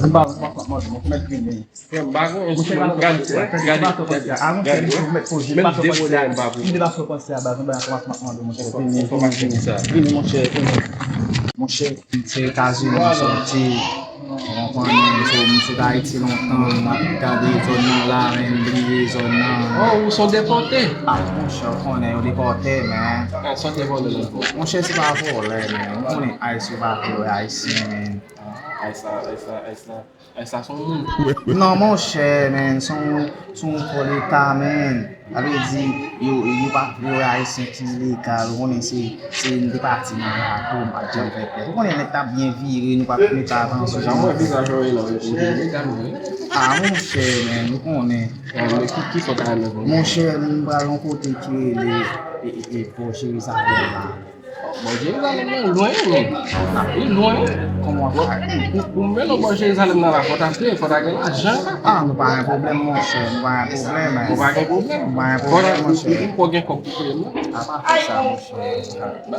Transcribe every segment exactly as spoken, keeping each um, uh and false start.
M pa, m pa, m pa, m pa, m pa, m pa, m pa, Frè m, m pa gen enstriman, gade, gade, gade, gade, wè. Menm de bòdè m pa pou. Vini, vini, vini, vini, vini, monchè, vini. Monchè, se Etazini m sòti. Ou konprann, m sot, m sot Ayiti lontan, m ap gade zòn nan la, men m bliye zòn nan. Oh, ou se yon depòte? Ah, monchè, ou konnen yo depòte, men. Ah, sa te vòlè lòt bò. Monchè, se pa vòlè, men. Ou konnen Ayisyen pa vle wè Ayisyen, men. Ayisyen, Ayisyen, Ayisyen. Ay, sa se yon moun. Non, monchè, men, se yon, se yon fò leta, men. Sa vle di, yo, yo pa vle wè Ayisyen ki ilegal, ou konnen se, se n te pati nan la tou, m pa t janm fè tèt. Ou konnen nèg t ap byen vire, nou pa t mete atansyon. Jan m wè vizaj ou ye la, ou ilegal, wi. Ah, monchè, men, ou konnen. Eh, men ki, ki sa w ta renmen konnen? Monchè, m pral yon kote ki rele, e, e, e, Fò Jerizalèm la. Bò Jerizalèm nan lwen, men. Li lwen. Kòman w fè? Pou, pou, pou m mennen w bò Jerizalèm nan la, fò w ta peye, fò w ta gen lajan la. Ah, nou pa gen pwoblèm, monchè, nou pa gen pwoblèm, men. Ou pa gen pwoblèm? Nou pa gen pwoblèm, monchè. Fò w gen kòb pou peye m nan. A pa fè sa, monchè. Ba, ba,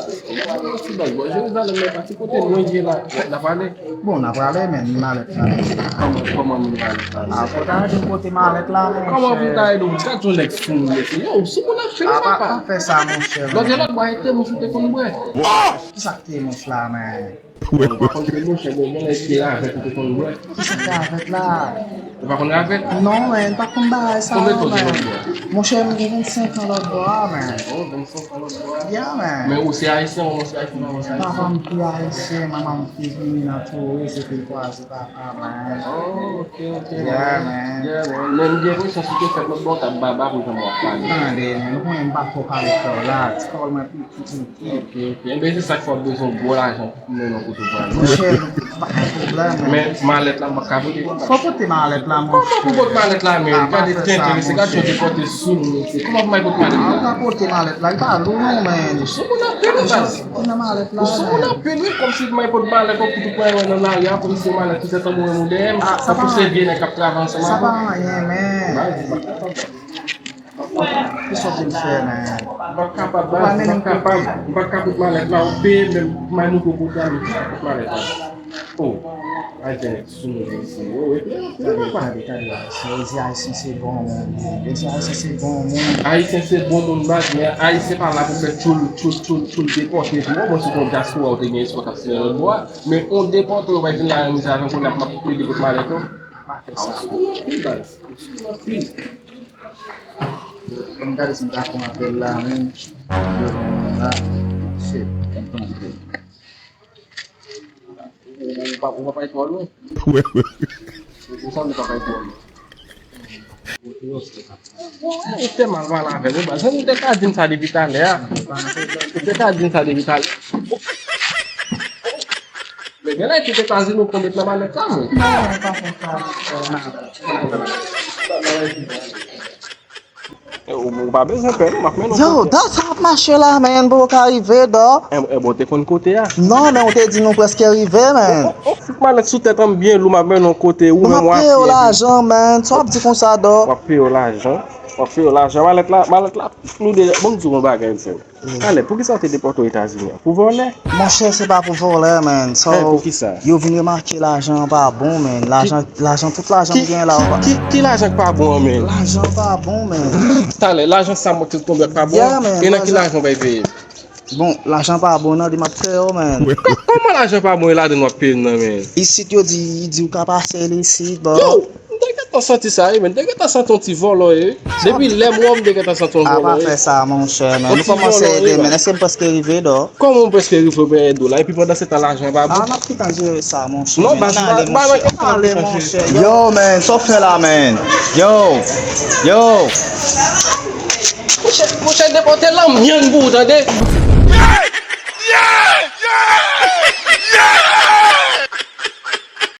ba, ti bag, bò Jerizalèm nan, pa ti kote lwen ye la, n ap ale. Bon, n a prale, men, malèt la. Kòman, kòman nou prale? Ah, fò ta ede m pote malèt la, monchè. Kòman pou ta ede w? Gad yon nèg sou moun, mesye. Yo, sou moun ap fini, papa. Ah, pa, pa fè sa, monchè, men. Lòt, lòt bò, e te mouch ou te konn bwè. Kisa k te mouch la, men? Ou pa konn te mouch, men, men, e te avèk ou te konn bwè. Kisa k te avèk la? Ou pa konn avèk? Non, men, pa konn bagay sa, non, men. Konbyen tan ou te lòt bò? Monchè, m gen vennsenk an lòt bò a, men. Oh, vennsenk an lòt bò a? Yeah, men. Men ou se ayisyen, ou se ayisyen, ou se ayisyen? Papa m te ayisyen, manman m te vini nan touris, epi l kwaze papa m. Oh, ok, ok, yeah, man. Yeah, man. Men m gen enpresyon si w te fèt lòt bò, w t ap baba pou jan w ap pale. Tande, men, ou konnen m pa fò pale frè w la. Ti pawòl mwen piti, piti. Ok, ok. Enben, se sa k fè w ap bezwen gwo lajan pou mennen w kote w prale. Monchè, m pa gen pwoblèm, men. Men malèt la, m p ap ka pote. Fò pote malèt la, monchè. Kòman pou pote malèt la, men? Gade tenten, mesye, gade jan w te pote sou nou, mesye. Kòman pou m al pote malèt la? Ou ka pote malèt la, li pa lou non, men. Sou moun anpil, baz. Ou nan malèt la, ou sou moun anpil, wi, kòmsi m al pote malèt, ou ki tou pran nan lari a, polisye malèt, tout tèt anmou, ou dèyè m, sa pou se vye nèg k ap travay ansanm avè w. Sa pa anyen, men. Baz, m p ap kapab, baz. Kisa w vin fè, men? M p ap kapab, baz, m p ap kapab. M p ap ka pote malèt la, ou peye, men m al montre w kote a, m pote malèt la. Oh, ay, gen nèg sou moun isi. Oh, epi, epi, tande, tande, tande. Yo di Ayisyen se bon moun. Yo di Ayisyen se bon moun. Ayisyen se bon moun, baz, men Ayisyen pa la pou fè tchoul, tchoul, tchoul, tchoul depòte epi, bon, bon, se yon dyaspora ou te gen espò k ap fè lòt bò a. Men yon depòte, ou pa vin la nan mize avè m, kounye a m ap plede pote malèt, non. Pa fè sa. Ou sou moun anpil, baz. Ou sou moun anpil. Ann gade si m ka fè yon apèl la, men. Yo, la. Shit, m konn apèl. Ou pa, ou pa pale twò lwen. Ou sanble pa pale twò lwen. Ou te mal pale avè l, wi, baz. Ou te ka di m sa depi talè a. Ou te ka di m sa depi talè. Men gen lè kite Etazini ou konn met nan malèt la, mwen. Non, pa fè sa, non. Ou, ou pa bezwen pè, non, m ap mennen w kote. Yo, dò, sa ap mache la, men, pou w ka rive, dò. E, e, bon, te konn kote a? Non, men ou te di nou prèske rive, men. Oh, oh, oh, fout malèt sou tèt an byen lou, m ap mennen w kote, ou menm w ap peye w lajan, men. Sa w ap di konsa, dò? W ap peye w lajan. W ap peye w lajan. Malèt la, malèt la, nou deja, bon, m di w yon bagay, frè m. Talè, poukisa w te depòte w Etazini an? Pou vòlè? Monchè, se pa pou vòlè, men. So, eh, poukisa? Yo vin remake lajan an pa bon, men. Lajan, lajan, tout lajan m gen la, ki, ki lajan k pa bon an, men? Lajan pa bon, men. Talè, lajan sa mwen te tonbe ak pa bon an? Yeah, men. E nan ki lajan w bay peye? Bon, lajan pa bon nan, li m ap peye w, men. Kò-, kòman lajan pa bon e ladan w ap peye m nan, men? Isit yo di, di w ka pase l isit, bò. Yo! M te gentan santi sa, wi, men. M te gentan santi yon ti vòlò, wi. Depi lè m wè w, m te gentan santi yon vòlò, wi. A, pa fè sa, monchè, men. Nou kòmanse ede, men. Èske m prèske rive, dò? Kòman w prèske rive, w pa ede w la? Epi pandan se tan, lajan pa bon? A, n ap gentan jere sa, monchè. Non, men, baz, ann ale, monchè. Ann ale, monchè. Yo, men, sa w fè la, men? Yo, yo. Monchè, monchè, depòte lanmyann pou ou, tande? Yeah! Yeah! Yeah!